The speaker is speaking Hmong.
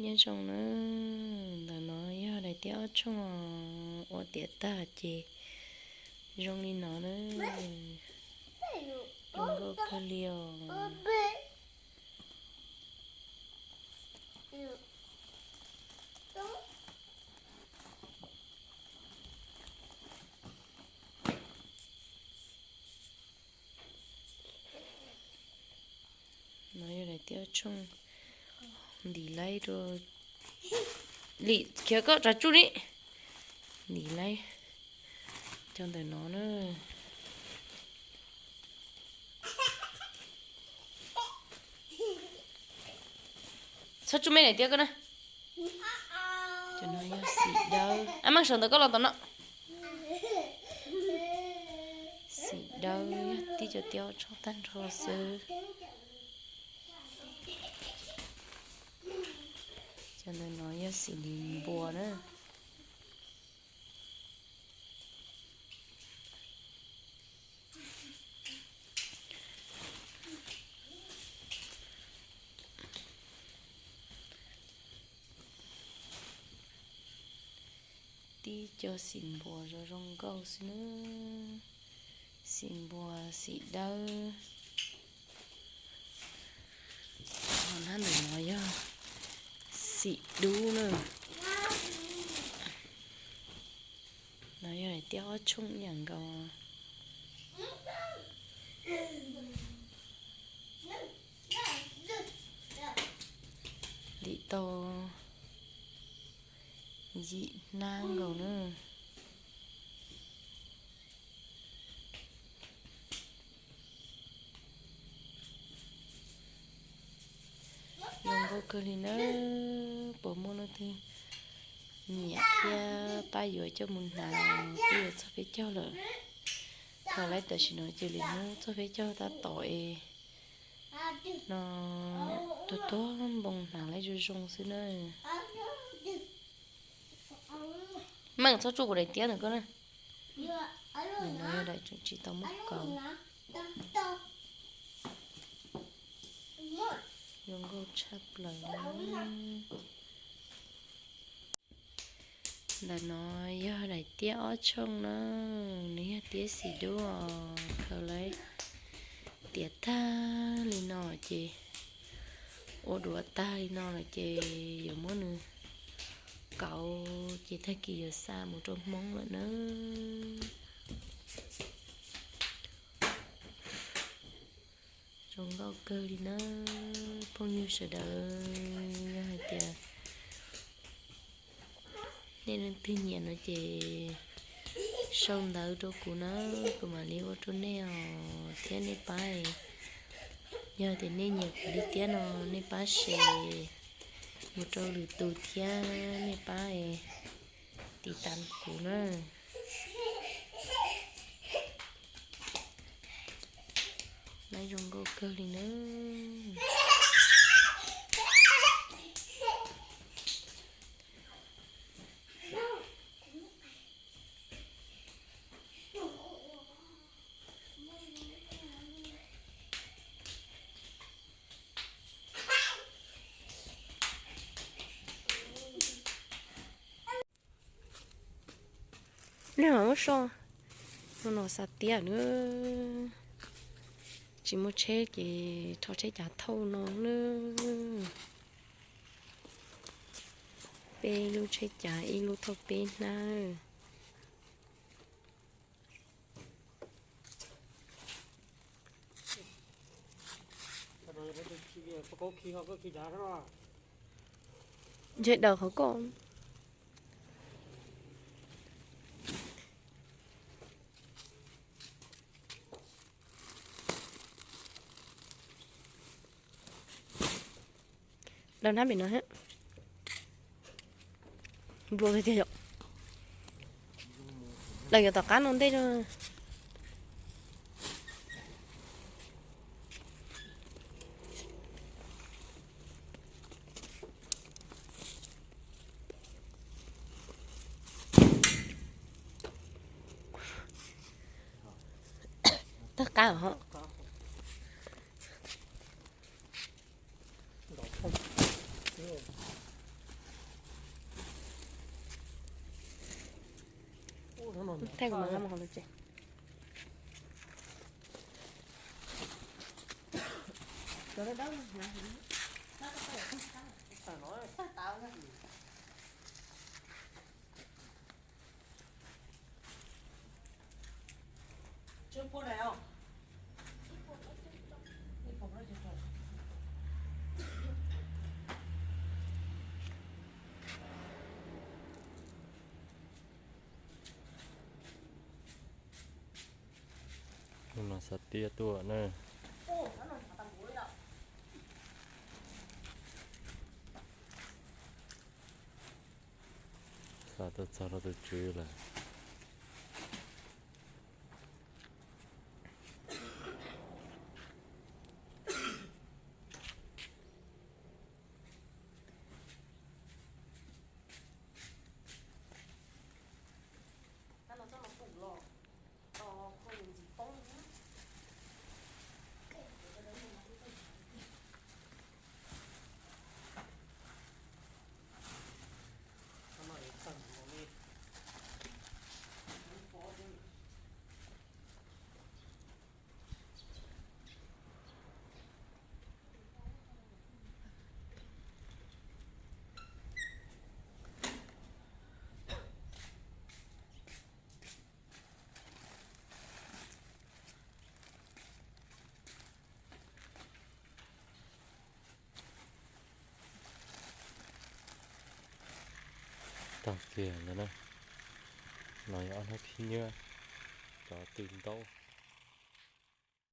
Nyob zoo na, ntawm no yog daim tiab ob tshooj ua tiav tag ces zoo li no na. Zoo nkauj kawg li os. No yog daim tiab ob tshooj ntim laib rau, lim khiav koj tsav tsuj ni, ntim laib cov ntawm no na. Txhob tsuj me daim tiab koj na. Cov no yog xim dawb, ab, meej saum ntawm koj los tom no. Xim dawb yog tib co tiab ob tshooj tag nrho xwb. Cov ntawm no yog xim npua na. Tib co xim npua zoo zoo nkauj xwb na. Xim npua, xim dawb. Ho nab ntawm no yog xim dub na. No yog daim tiab ob tshooj ib yam nkaus. Ntim tau yim hnab nkaus na. Zoo nkauj kawg li na. Puas muaj leej twg nyiam thiab pab yuav coj mus hnav, twb yuav txog peb caug lawm. Thaum lawv tam sim no cia li hnub txog peb caug tab tom es no tuag tuag npoo hnav lawv zoo zoo xwb na. Meej txhob tsuj kuv daim tiab ntawm koj na. Ntawm no yog daim tseem tsis tau muab kaus. Zoo nkauj tshaj plaws li. Ntawm no yog daim tiab ob tshooj na, nws yog tiab xim dub os, khaws lawv tiav tag li no ces, ua duav tag li no lawm ces yuav muab nws kauv ces tag kis yuav xa mus rau Hmoob lawm na. Zoo nkauj kawg li na. Phooj ywg sawv daws, yog hais tias nej leej twg nyiam no ces sau ntawv rau kuv na, kuv mam li ua rau nej os thiab nej pab. Yog tias nej nyiam kuv li tiab no nej pab share mus rau lwm tus thiab nej pab tiv tas kuv na. Nab zoo nkauj kawg li na. Nej mam muab so, no no xa tiab na. Tsis muaj tsheb ces rho tsheb cav thauj no na. Peb lub tsheb cav ib lub thauj peb hnab. Ntshe daws qhov koj. Daws hnab pem no thiab. Nplua tiag tiag yom. Daws yuav tom qab no ntej no. Tawg qab os. Thaij kuv mam nqa mus hauv lub tsev. Hnub no xa tiab tuaj na. Xa tuaj txog rau tus tswv lawm. Tag kiag ntawd na. No yog ob hnab khib nyiab, cov tw ntaub.